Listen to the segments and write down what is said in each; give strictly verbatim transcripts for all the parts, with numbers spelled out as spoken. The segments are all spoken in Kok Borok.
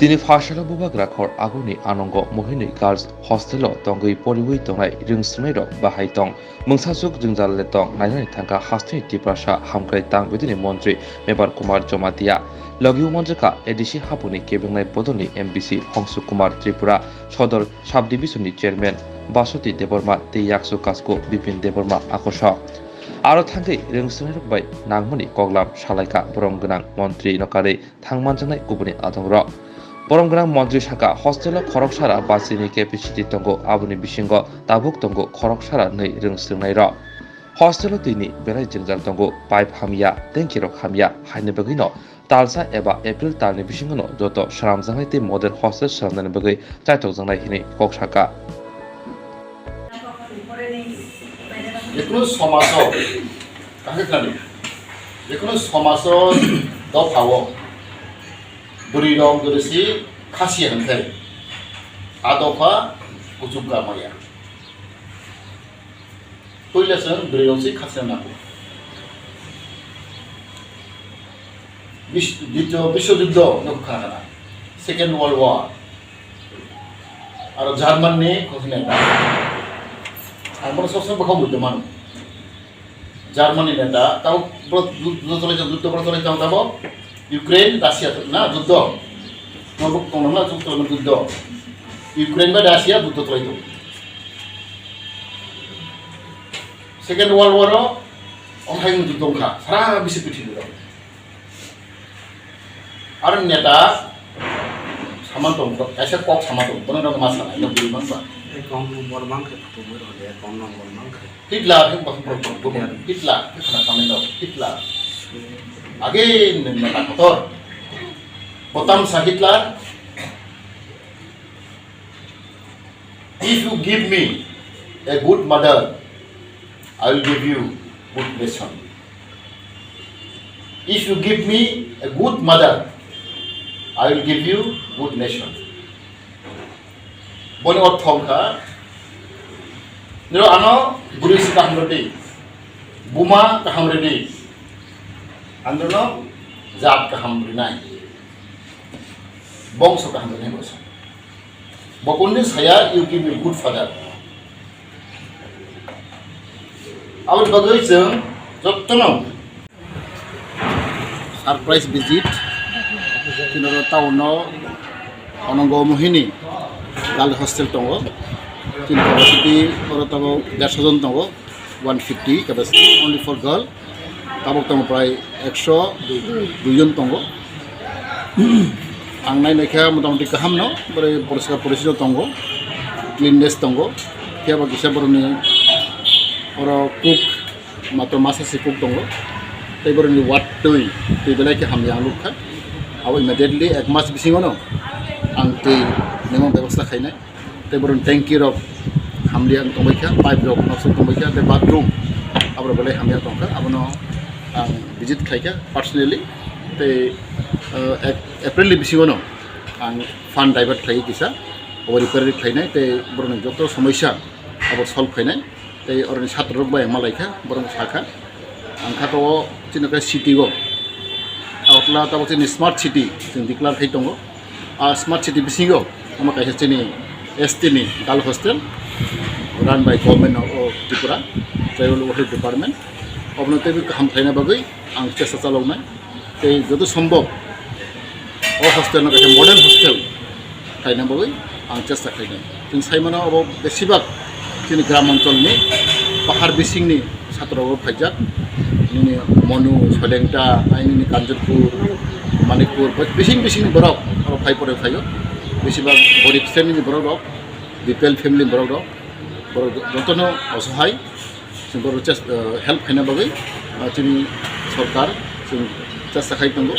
Tini pharsalo bubagra khor aguni Anongo Mohini Girls Hostel o tongwi poriwi tongnai rwng swrwngnairok bahai tong. Mungsasuk jwngjal le tong nainani thangkha hasteni Tiprasa hamkrai tang bidini montri Mebar Kumar Jamatia. Logi o manjakha A D C hapuni kebengnairok bodolni M D C Hongsuk Kumar Tripura, Sodor Sub-Division ni Chairman Baswati Debbarma tei yaksu kasku Bipin Debbarma akosok. Aro thangwi rwng swrwngnairok bai nangmani koklam salaikha borom gwnang montri no karwi thang manjaknai kubuni adongrok. Borom gwnang montri sakha, hostel o khoroksa ra bachini capacity tongo, aboni bisingo tabuk tongo khoroksa ra nwi rwng swrwngnairok. Hostel o twini belai jwngjal tongo, pipe hamya, tanki rok hamya, haini bagwino talsa eba April talni bisingono joto swnamjaknai tei modern hostel swnamnani bagwi chaithokjaknai hinwi kok sakha. Jekunu somajo, kaham khe khwnadi, jekunu somajo dophao bwrwirok jodi se khasiya hwnkhe, a dopha kuchuk ga maya. Puila chwng bwrwirok se khasina nango. Bis-, Ditiyo Biswojuddo no khna khna, Second World War, aro German ni khosni neta. Ang bono sob somoi bwkhao muitu mano. German ni neta, tamo boro ju-, judo cholai tong, judo boro cholai tong tamo. Ukraine, Russia na judo. Norok tong na judo, judo. Ukraine bai Russia judo cholai tong. Second World War o, omo hai judo wngkha, sara bisi prithibi o. Aro neta sama tong, kaisa kok sama tong, bono rok ma sana, ino bui mang ba. Account number mang khe photo mo rode, account number mang khe. Hitler, him ba, him ba, him ba, Hitler, him khana kami no, Hitler. Again, neta kotor. Botam sa Hitler. If you give me a good mother, I will give you good nation. If you give me a good mother, I will give you good nation. Boni ortho wngkha, niro ano bwrwi se kaham rwdi, buma kaham rwdi, ang nono jat kaham rwnai, bongso kaham rwnai bosa. Bo kundin saya, "You give me good father." Aboni bagwi chwng jotono surprise visit, chini oro town o Anongo Mohini girl hostel tongo. Chini capacity oro tongo derso jon tongo, one fifty capacity only for girl. Tabuk tongo prai ekso dui jon tongo. Ang nai naikha motamoti kaham no, bwrwi poriskar porisino tongo, cleanness tongo. Phiya ba kisa boroni oro cook, matro masa si cook tongo. Tei boroni wat twi, twi belai khe hamya ang nukha. Abo immediately ek mas bisingono ang twi nangma bebostha khainai. Tei borok tanki rok hamliya wng tongbaikha, pipe rok noksa tongbaikha, tei bathroom aborok belai hamya tongkha, abono ang visit khlaikha personally. Tei, uh, Ap-, April ni bisingono ang fund divert khlaiwi kisa, abo repair khlainai, tei borokni joto somosya abo solve khainai. Tei oroni satro rok bai ang malaikha, borok sakha. Ang kha to o chini khe city o. Agartala tabuk chini smart city chwng declare khai tongo. A smart city bisingo omo kaisa chini S T ni girl hostel run by Government of Tripura, Tribal Welfare Department. Obono teibo kaham khlaina bagwi ang chesta chaloknai. Tei joto sombhob o hostel no kaisa model hostel khaina bagwi ang chesta khainai. Chwng sai mano abo besibak chini gram oncholni pahar bisingni satro rok phaijak. Nini Monu, Solengta, ai nini Kanchanpur, Manikpur, bo-, bising bisingni borok oro phai pore phaio. Besibak gorib srenini borok rok, B P L family borok rok, borok jotono osohai. Chwng borok chest-, uh, help khaina bagwi, uh, chini sorkar chwng chesta khai tongo,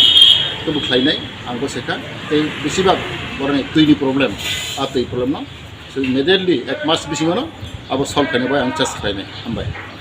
teibo khlainai ang bo sekha. Tei besibak borokni twini problem, a twi problem no chwng immediately ek mas bisingono abo solve khaina bagwi ang chesta khlainai. Hambai.